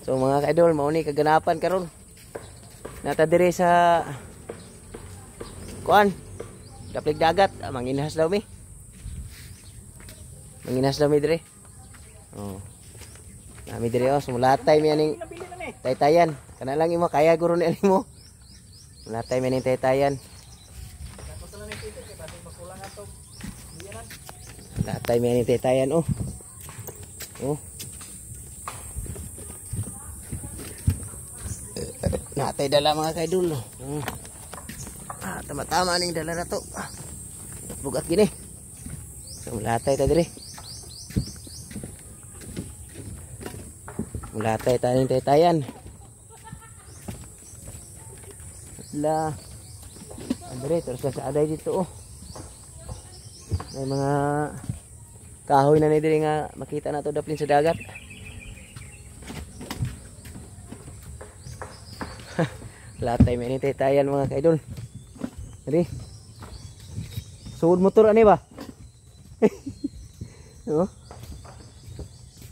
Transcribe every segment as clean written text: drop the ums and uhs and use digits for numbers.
So mga ka-idol, mao ni kaganapan karon. Nata diri sa kuan. Daplig dagat, manginhas daw mi. Manginhas daw mi diri. Oh. Nami diri oh, sumulatay mi aning taytayan. Kana lang imo kaya guro ni mo. Mulatay mi aning taytayan. Latay mi aning taytayan oh. Oh. Natay dala mga kaidol. Ah, tama-tama ning dala na to. Bugat gini. So mulatay ta diri. Mulatay ta ning taytayan. La. Andre, terus sa aday dito oh. May mga kahoy na ni diri nga makita na to daplin sa dagat. Latay may ni taytayan mga kaidol. Diri. Suod motor ani ba? Oh.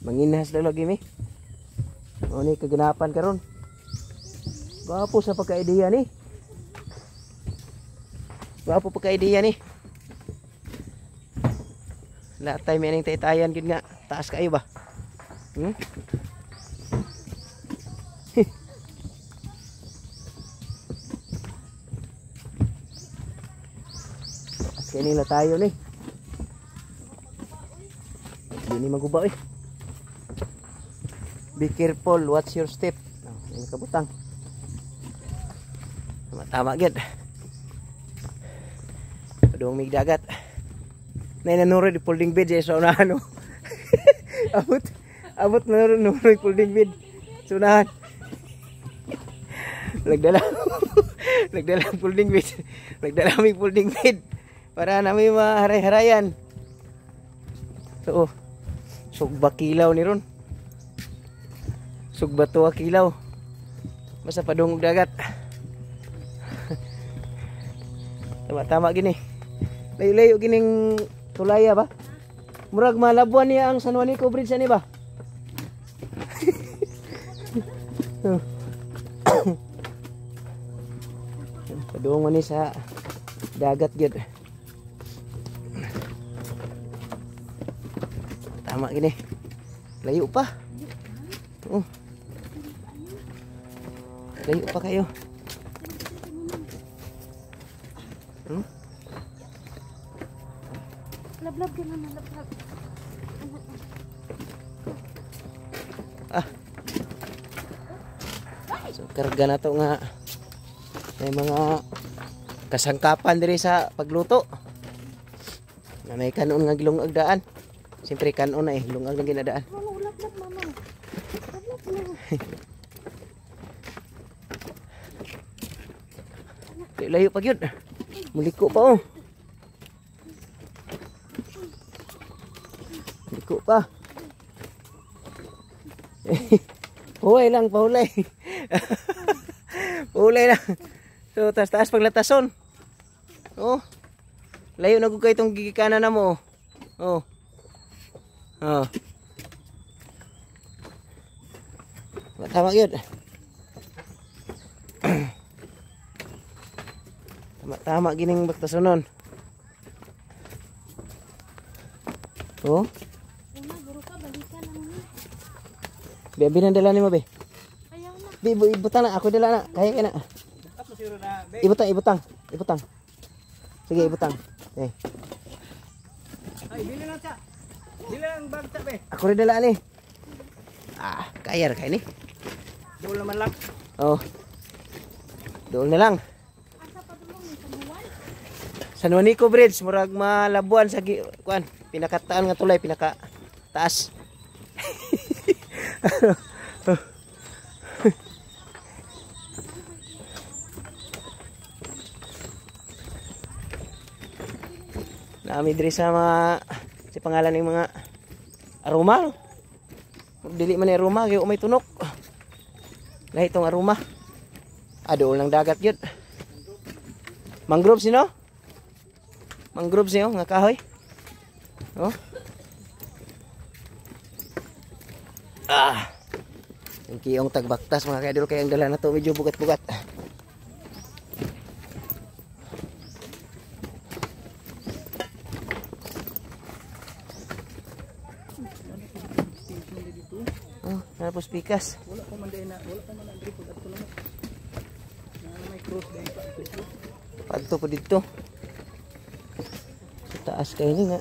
Manginhas daw lagi mi. Mao ni kaganapan karon. Gwapo sa pagka-ideya ni. Gwapo pagka-ideya ni. Latay may ning taytayan gid nga. Taas kayo ba? Hmm? Taas kayo nila tayo ni. Hindi ni maguba eh. Be careful, watch your step. Oh, may nakabutang. Tama-tama gid. Padung mig dagat. Nay nanuroy di folding bed sa unahan oh. Abot abot nanuroy folding bed sa unahan. Nagdala nagdala folding bed. Nagdala mig folding bed para na may maharay-harayan. So, oh, sugba kilaw ni ron. Sugba tuwa kilaw. Basta padung og dagat. Tama-tama gini. Layo-layo gining tulaya ba? Murag malabuan niya ang San Juanico Bridge ani ba? Padung ni sa dagat gyud. Tama gini. Layo pa. Oh. Layo pa kayo. Hmm? Lablab ka naman, lablab. Ah. So karga na to nga may mga kasangkapan diri sa pagluto. Na may kanon nga gilungag daan. Siyempre kanon na eh, lungag lang ginadaan. Mama, lablab mama. Lablab na. Layo pa gyud. Muliko pa oh. Muliko pa. Huway lang, pahulay. Pahulay lang. So, taas-taas paglatason. Oh. Layo na gud kay itong gigikanan na mo. Oh. Oh. Tama gyud. Tama-tama gining baktasonon. Oh. Una, guro ka, balikan lang ni. Be, abi nang dala nimo be. Ayaw na. Be, ibutang na ako dala na. Kaya kay na. Ibutang, ibutang, ibutang. Sige, ibutang. Eh. Ay, dili lang ta. Dili lang bag ta be. Ako rin dala ni. Ah, kaya ra kay ni. Dool naman lang. Oh. Dool na lang. Asa pa dulong ni San Juan? San Juanico Bridge, murag malabuan sa kuan, pinakataan nga tulay, pinaka taas. Naami diri sa mga si pangalan ng mga aroma. Dili man ni aroma kay umay tunok. Lahi tong aroma. Ah, dool ng dagat gyud. Mangrove sino? Mangrove siyo nga kahoy. Oh. Ah. Ang kiyong tagbaktas, mga kaidol, kaya ang dala na to medyo bugat-bugat. Oh, tapos pikas. Wala pa man na, wala pa man ang drip adto lang. Na may cross din pa dito. Padto po dito. Sa taas kayo ni nga.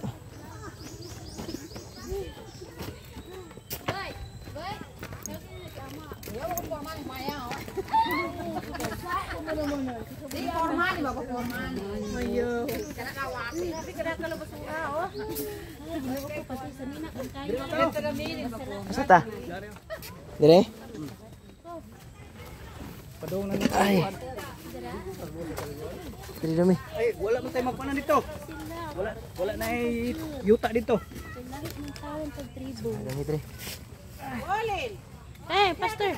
Asa ta? Dire? Padung na ni. Ay. Dire dami. Ay, wala man tayo magpanan dito. Wala wala na yuta dito. Langit ng tawon pag tribo. Dami dire. Eh, pastor.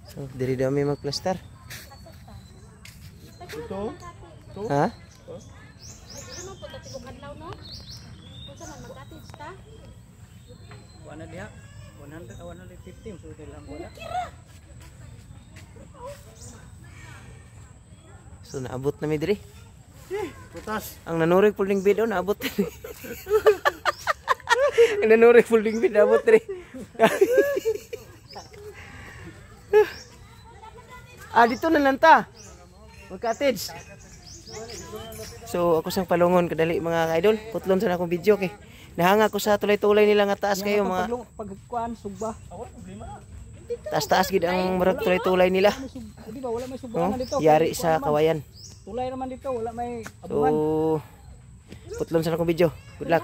So, dire dami magplastar. Ito. Ha? Ano po tatibok adlaw, no? Unsa man mag-cottage ta? Wala diha. 100 150 so lang wala. So, naabot na mi dire. Putas. Ang nanurig folding bed, oh, naabot dire. Ang nanurig folding bed, naabot dire. Ah, dito na lang ta. Mag-cottage. So, ako sang palungon kadali, mga idol. Putlon sa akong video kay. Nahanga ko sa tulay-tulay nila nga taas kayo, mga Pagkuan sugba. taas-taas gid ang murag tulay-tulay nila. May sug, di ba wala may sugba No? na dito. Yari sa kawayan. Tulay naman dito, wala may So, abuhan. putlon sa akong video. Good luck.